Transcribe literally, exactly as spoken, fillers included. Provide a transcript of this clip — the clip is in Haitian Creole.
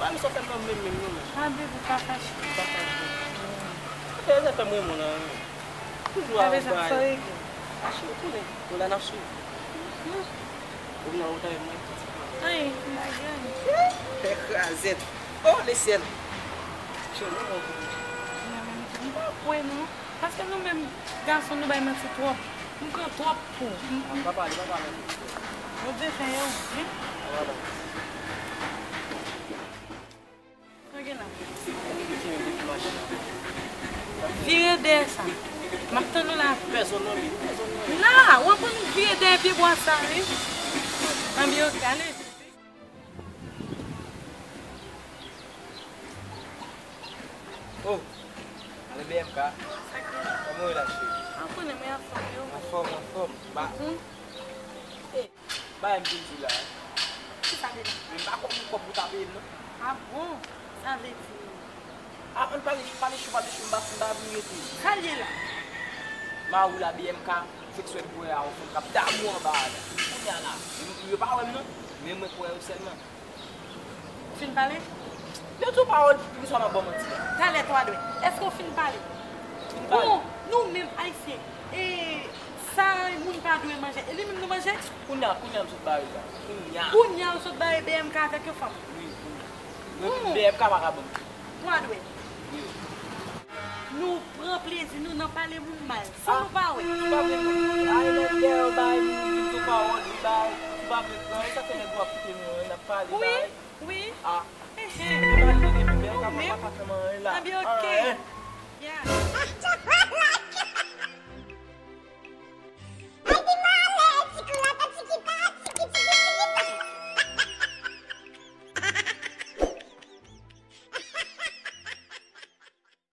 Ba nou sa fè nan menm menm non, men. A, baby, pa fache. Pa fache. Sa fè, sa fè m renmen w nan. Toujou a bay. Sa regle. Fache w konnen. Ou la n ap swiv. Ou nan wotay mwen. Ay, m pa gen. Fè krazèt. Oh, le ciel. Chè, mwen mwen konnen. M pa kwè non. Paske nou menm gason nou bay manti twòp. M pran twòp kou. M pa pale, pa pale. Bondye fè yo, wi. Vire dèyè sa. M ap tann ou la. Pèsonn non, li. Pèsonn non. La, w ap konn vire dèyè pye bwa sa, wi. Anbyo kale. Oh, ale B M K. Sa k gen? Kòman w ye la, cheri? An konnen mwen anfòm, yo. Anfòm, anfòm. Ba, hmm? Ba m vin di la. Ki sa deja? Men m pa konn kòb pou ta peye m non. A bon? Sa vle di. A, ann pale, pale cho, pale cho, m pa, m pa vin rete. Sa l ye la? Mari w la B M K, fèk swèt pou wè a, yon fanm k ap damou anba a la. Kounye a la, yo, yo pa wè m non, men mwen k wè yo sèlman. Ou fin pale? Yo di w pawòl, poukisa w ap ban m manti la? Talè twa dwèt. Èske w fin pale? Fin pale. Bon, nou menm Ayisyen, e sa moun pa dwe manje, e li menm nou manje? Kounye a, kounye a m sot bare l la. Kounye a. Kounye a w sot bare B M K avèk yon fanm? Wi, kounye a. Bon. B M K pa ka ban m. Twa dwèt. Wi. Nou pran plezi nou nan pale moun mal, san nou pa wè. Ou pa vle moun, ay, nan dèyè w bay moun, di tout pawòl, li bay, ou pa vle pran, e sa fè nèg yo ap koute nou an, n ap pale bay. Wi, wi. A. Ehe. Ou pa vle gen moun, men ou ka pran pa fè m anyen la. Anbyen, oke. Anyen.